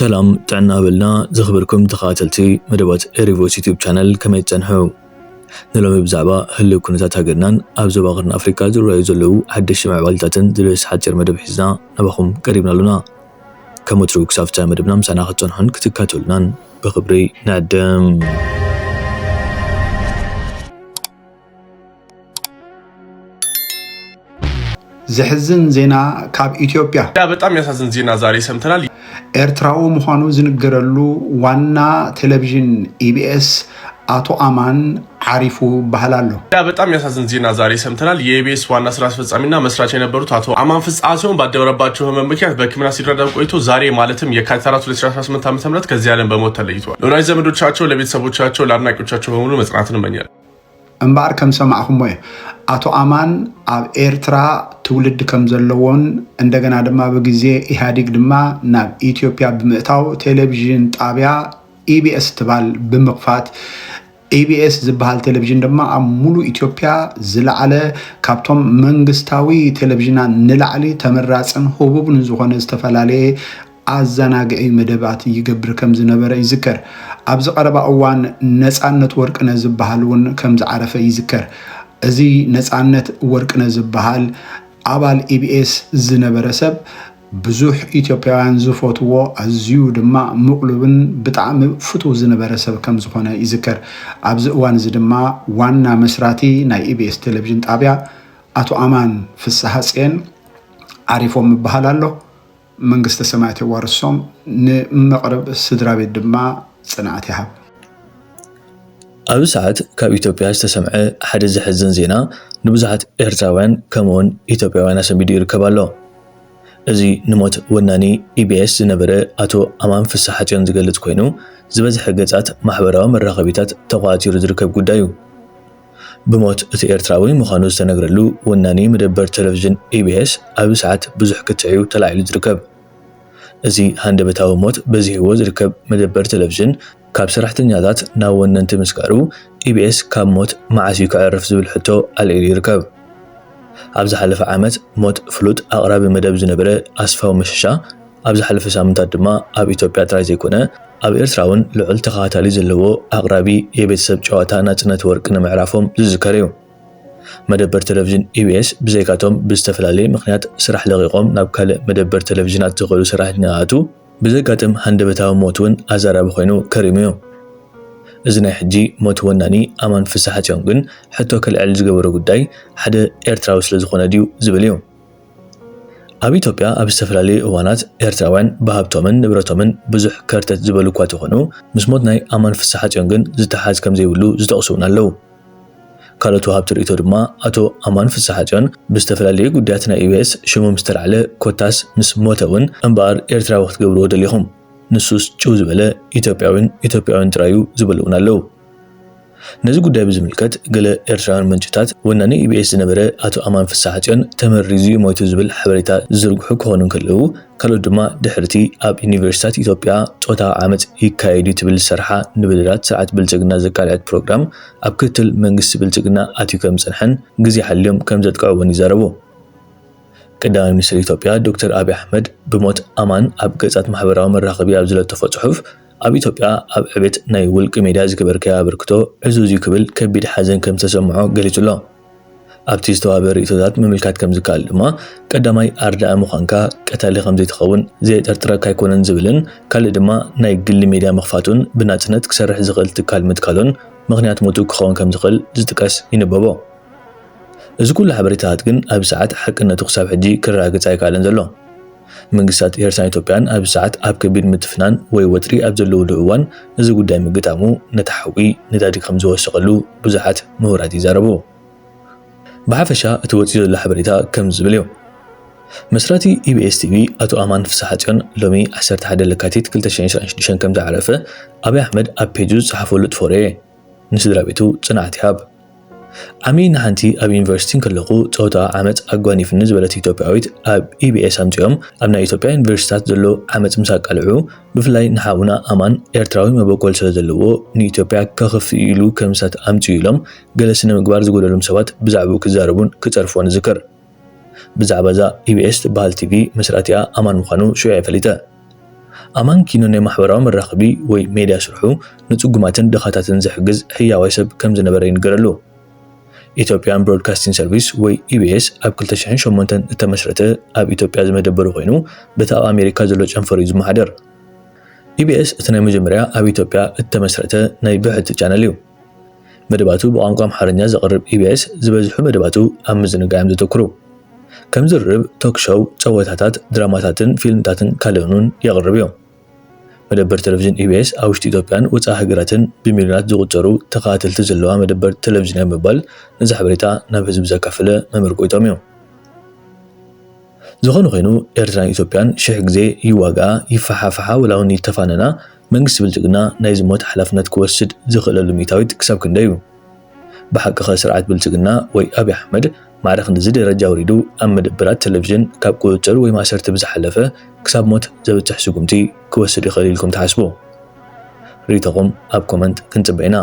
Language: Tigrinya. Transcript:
ሰላም ጥዕና በልና። ዝኽበርኩም ተኸታተልቲ መደባት ኤሪቮስ ዩቲዩብ ቻነል፣ ከመይ ትጸንሑ? ንሎሚ ብዛዕባ ህልው ኩነታት ሃገርናን ኣብ ዞባ ቀርኒ ኣፍሪካ ዝረኣዩ ዘለዉ ሓደሽቲ ምዕባለታትን ዝርእስ ሓጺር መደብ ሒዝና ናባኹም ቀሪብና ኣሉና። ከም ወትሩ ክሳብ ፍጻመ መደብና ምሳና ክትጸንሑን ክትከታተሉናን ብኽብሪ ንዕድም። ዘሕዝን ዜና ካብ ኢትዮጵያ። በጣም ያሳዝን ዜና ዛሬ ሰምተናል። ኤርትራዊ ምዃኑ ዝንገረሉ ዋና ቴሌቪዥን ኢቢኤስ ኣቶ ኣማን ዓሪፉ ይበሃል ኣሎ። በጣም ያሳዝን ዜና ዛሬ ሰምተናል። የኢቢኤስ ዋና ስራ አስፈጻሚና መስራች የነበሩት አቶ አማን ፍስሐ ጽዮን ባደረባቸው ህመም ምክንያት በሕክምና ሲረዳ ቆይቶ ዛሬ ማለትም የካቲት አራት ሁለት ሺ አስራ ስምንት ዓመተ ምህረት ከዚህ ዓለም በሞት ተለይተዋል። ለወዳጅ ዘመዶቻቸው፣ ለቤተሰቦቻቸው፣ ለአድናቂዎቻቸው በሙሉ መጽናናትን እመኛለሁ። እምበኣር ከም ሰማዕኹሞ እዩ። ኣቶ ኣማን ኣብ ኤርትራ ትውልዲ ከም ዘለዎን እንደገና ድማ ብግዜ ኢህኣዴግ ድማ ናብ ኢትዮጵያ ብምእታው ቴሌቪዥን ጣብያ ኢቢኤስ ትባል ብምኽፋት፣ ኢቢኤስ ዝበሃል ቴሌቪዥን ድማ ኣብ ሙሉእ ኢትዮጵያ ዝለዓለ፣ ካብቶም መንግስታዊ ቴሌቪዥናት ንላዕሊ ተመራፅን ህቡብን ዝኾነ ዝተፈላለየ ኣዘናግዒ መደባት ይገብር ከም ዝነበረ ይዝከር። ኣብዚ ቀረባ እዋን ነፃነት ወርቅነህ ዝበሃል እውን ከም ዝዓረፈ ይዝከር። እዚ ነፃነት ወርቅነህ ዝበሃል ኣባል ኢቢኤስ ዝነበረ ሰብ ብዙሕ ኢትዮጵያውያን ዝፈትዎ፣ ኣዝዩ ድማ ምቕሉብን ብጣዕሚ ፍቱው ዝነበረ ሰብ ከም ዝኾነ ይዝከር። ኣብዚ እዋን እዚ ድማ ዋና መስራቲ ናይ ኢቢኤስ ቴሌቪዥን ጣብያ ኣቶ ኣማን ፍስሓጽየን ዓሪፎም ይበሃል ኣሎ። መንግስተ ሰማያት የዋርሶም፣ ንመቕርብ ስድራ ቤት ድማ ጽንዓት ይሃብ። ኣብዚ ሰዓት ካብ ኢትዮጵያ ዝተሰምዐ ሓደ ዘሕዝን ዜና ንብዙሓት ኤርትራውያን ከምኡውን ኢትዮጵያውያን ኣሰንቢዱ ይርከብ ኣሎ። እዚ ንሞት ወናኒ ኢቢኤስ ዝነበረ ኣቶ ኣማን ፍስሓጽዮን ዝገልጽ ኮይኑ፣ ዝበዝሐ ገጻት ማሕበራዊ መራኸቢታት ተቋጺሩ ዝርከብ ጉዳይ እዩ። ብሞት እቲ ኤርትራዊ ምዃኑ ዝተነግረሉ ወናኒ መደበር ቴሌቪዥን ኢቢኤስ ኣብዚ ሰዓት ብዙሕ ክትዕ እዩ ተላዒሉ ዝርከብ። እዚ ሃንደበታዊ ሞት በዚሕዎ ዝርከብ መደበር ቴሌቪዥን ካብ ሰራሕተኛታት ናብ ወነንቲ ምስጋሩ ኢቢኤስ ካብ ሞት መዓስ እዩ ክዕርፍ ዝብል ሕቶ ኣልዒሉ ይርከብ። ኣብ ዝሓለፈ ዓመት ሞት ፍሉጥ ኣቕራቢ መደብ ዝነበረ ኣስፋው መሸሻ ኣብ ዝሓለፈ ሳምንታት ድማ ኣብ ኢትዮጵያ ጥራይ ዘይኮነ ኣብ ኤርትራ እውን ልዑል ተኸታታሊ ዘለዎ ኣቕራቢ የቤተሰብ ጨዋታ ናጽነት ወርቅነህ ምዕራፎም ዝዝከር እዩ። መደበር ቴሌቪዥን ኢቢኤስ ብዘይካቶም ብዝተፈላለየ ምኽንያት ስራሕ ለቒቖም ናብ ካልእ መደበር ቴሌቪዥናት ዝኸዱ ሰራሕተኛታቱ ብዘጋጥም ሃንደበታዊ ሞት እውን ኣዛራቢ ኮይኑ ከሪሙ እዩ። እዚ ናይ ሕጂ ሞት ወናኒ ኣማን ፍስሓጽዮን ግን ሕቶ ከልዕል ዝገበሮ ጉዳይ ሓደ ኤርትራዊ ስለዝኾነ ድዩ ዝብል እዩ። ኣብ ኢትዮጵያ ኣብ ዝተፈላለዩ እዋናት ኤርትራውያን ብሃብቶምን ንብረቶምን ብዙሕ ከርተት ዝበሉ እኳ ተኾኑ ምስ ሞት ናይ ኣማን ፍስሓጽዮን ግን ዝተሓዝ ከም ዘይብሉ ዝጠቕሱ እውን ኣለዉ። ካልኦት ወሃብቲ ርእይቶ ድማ ኣቶ ኣማን ፍስሓጽዮን ብዝተፈላለዩ ጉዳያት ናይ ኢቢኤስ ሽሙ ምስተላዕለ ኮታስ ምስ ሞተ እውን እምበኣር ኤርትራዊ ክትገብርዎ ደሊኹም ንሱስ ጭው ዝበለ ኢትዮጵያዊን ኢትዮጵያዊን ጥራዩ ዝበሉ እውን ኣለዉ። ነዚ ጉዳይ ብዝምልከት ገለ ኤርትራውያን ምንጭታት ወናኒ ኢቢኤስ ዝነበረ ኣቶ ኣማን ፍስሓጽዮን ተመሪዙ ሞይቱ ዝብል ሓበሬታ ዝዝርግሑ ክኾኑ እንከለዉ ካልኦት ድማ ድሕርቲ ኣብ ዩኒቨርሲታት ኢትዮጵያ ጾታዊ ዓመጽ ይካየድ እዩ ትብል ዝሰርሓ ንብድራት ስርዓት ብልጽግና ዘቃልዐት ፕሮግራም ኣብ ክትትል መንግስቲ ብልጽግና ኣትዩ ከም ዝጸንሐን ግዜ ሓልዮም ከም ዘጥቅዕዎን ይዛረቡ። ቀዳማይ ሚኒስትር ኢትዮጵያ ዶክተር ኣብይ ኣሕመድ ብሞት ኣማን ኣብ ገጻት ማሕበራዊ መራኸቢ ኣብ ዝለጠፎ ጽሑፍ ኣብ ኢትዮጵያ ኣብ ዕቤት ናይ ውልቂ ሜድያ ዝገበርካዮ ኣበርክቶ ዕዙዝ እዩ ክብል ከቢድ ሓዘን ከም ዝተሰምዖ ገሊጹ ኣሎ። ኣብቲ ዝተዋህበ ርእይቶታት ምምልካት ከም ዝከኣል ድማ ቀዳማይ ኣርዳኢ ምዃንካ ቀታሊ ከም ዘይትኸውን ዘየጠርጥረካ ኣይኮነን ዝብልን ካልእ ድማ ናይ ግሊ ሜድያ ምኽፋቱን ብናጽነት ክሰርሕ ዝኽእል ትካል ምትካሉን ምኽንያት ሞቱ ክኸውን ከም ዝኽእል ዝጥቀስ ይንበቦ። እዚ ኩሉ ሓበሬታታት ግን ኣብዚ ሰዓት ሓቅነቱ ክሳብ ሕጂ ክረጋገጽ ኣይከኣለን ዘሎ። መንግስታት ኤርትራን ኢትዮጵያን ኣብዚ ሰዓት ኣብ ከቢድ ምትፍናን ወይ ወጥሪ ኣብ ዘለውሉ እዋን እዚ ጉዳይ ምግጣሙ ነቲ ሓዊ ነዳዲ ከም ዝወሰኸሉ ብዙሓት ምሁራት ይዛረቡ። ብሓፈሻ እቲ ወፂኡ ዘሎ ሓበሬታ ከም ዝብል እዩ። መስራቲ ኢቢኤስ ቲቪ ኣቶ ኣማን ፍስሓፅዮን ሎሚ ዓሰርተ ሓደ ለካቲት ክልተ ሺሕ ዕስራን ሽዱሽተን ከም ዝዓረፈ ኣብይ ኣሕመድ ኣብ ፔጁ ዝፀሓፈሉ ጥፎረ እየ። ንስድራ ቤቱ ፅንዓት ይሃብ። ዓሚ ንሓንቲ ኣብ ዩኒቨርሲቲ እንከለኹ ፆታዊ ዓመፅ ኣጓኒፍኒ ዝበለት ኢትዮጵያዊት ኣብ ኢቢኤስ ኣምፂኦም ኣብ ናይ ኢትዮጵያ ዩኒቨርሲታት ዘሎ ዓመፅ ምስ ኣቃልዑ ብፍላይ ንሓውና ኣማን ኤርትራዊ መበቆል ስለ ዘለዎ ንኢትዮጵያ ከኽፍእ ኢሉ ከም እሳት ኣምፅኡ ኢሎም ገለ ስነ ምግባር ዝጎደሎም ሰባት ብዛዕባኡ ክዛረቡን ክፀርፍዎን እዝክር። ብዛዕባ እዛ ኢቢኤስ ትበሃል ቲቪ መስራቲኣ ኣማን ምዃኑ ሽዑ እየ ፈሊጠ። ኣማን ኪኖ ናይ ማሕበራዊ መራኸቢ ወይ ሜድያ ስርሑ ንጽጉማትን ድኻታትን ዝሕግዝ ህያዋይ ሰብ ከም ዝነበረ ይንገረሉ። ኢትዮጵያን ብሮድካስቲንግ ሰርቪስ ወይ ኢቢኤስ ኣብ ክልተ ሽሕን ሸሞንተን እተመስረተ ኣብ ኢትዮጵያ ዝመደበሩ ኮይኑ፣ በቲ ኣብ ኣሜሪካ ዘሎ ጨንፈር እዩ ዝመሓደር። ኢቢኤስ እቲ ናይ መጀመርያ ኣብ ኢትዮጵያ እተመስረተ ናይ ብሕቲ ቻነል እዩ። መደባቱ ብቋንቋ ኣምሓርኛ ዘቕርብ ኢቢኤስ ዝበዝሑ መደባቱ ኣብ ምዝንጋዕ እዮም ዘተኩሩ። ከም ዝርርብ፣ ቶክ ሾው፣ ጸወታታት፣ ድራማታትን ፊልምታትን ካልእን እውን የቕርብ እዩ። መደበር ቴሌቪዥን ኢቢኤስ ኣብ ውሽጢ ኢትዮጵያን ወጻኢ ሃገራትን ብሚልዮናት ዝቑጸሩ ተኸታተልቲ ዘለዋ መደበር ቴሌቪዥን እያ ብምባል ነዚ ሓበሬታ ናብ ህዝቢ ዘካፈለ መምህር ጎይቶም እዩ። ዝኾነ ኮይኑ ኤርትራን ኢትዮጵያን ሽሕ ግዜ ይዋግኣ፣ ይፈሓፈሓ፣ ወላ እውን ይተፋነና፣ መንግስቲ ብልጽግና ናይዚ ሞት ሓላፍነት ክወስድ ዝኽእለሉ ሚእታዊት ክሳብ ክንደይ እዩ? ብሓቂ ኸ ስርዓት ብልጽግና ወይ ኣብይ ኣሕመድ ማዕረ ክንድዚ ደረጃ ኣውሪዱ ኣብ መደበራት ቴሌቪዥን ካብ ቁጽጽር ወይ ማእሰርቲ ብዝሓለፈ ክሳብ ሞት ዘብጽሕ ስጉምቲ ክወስድ ይኽእል ኢልኩም ትሓስቡ? ርእይቶኹም ኣብ ኮመንት ክንጽበ ኢና።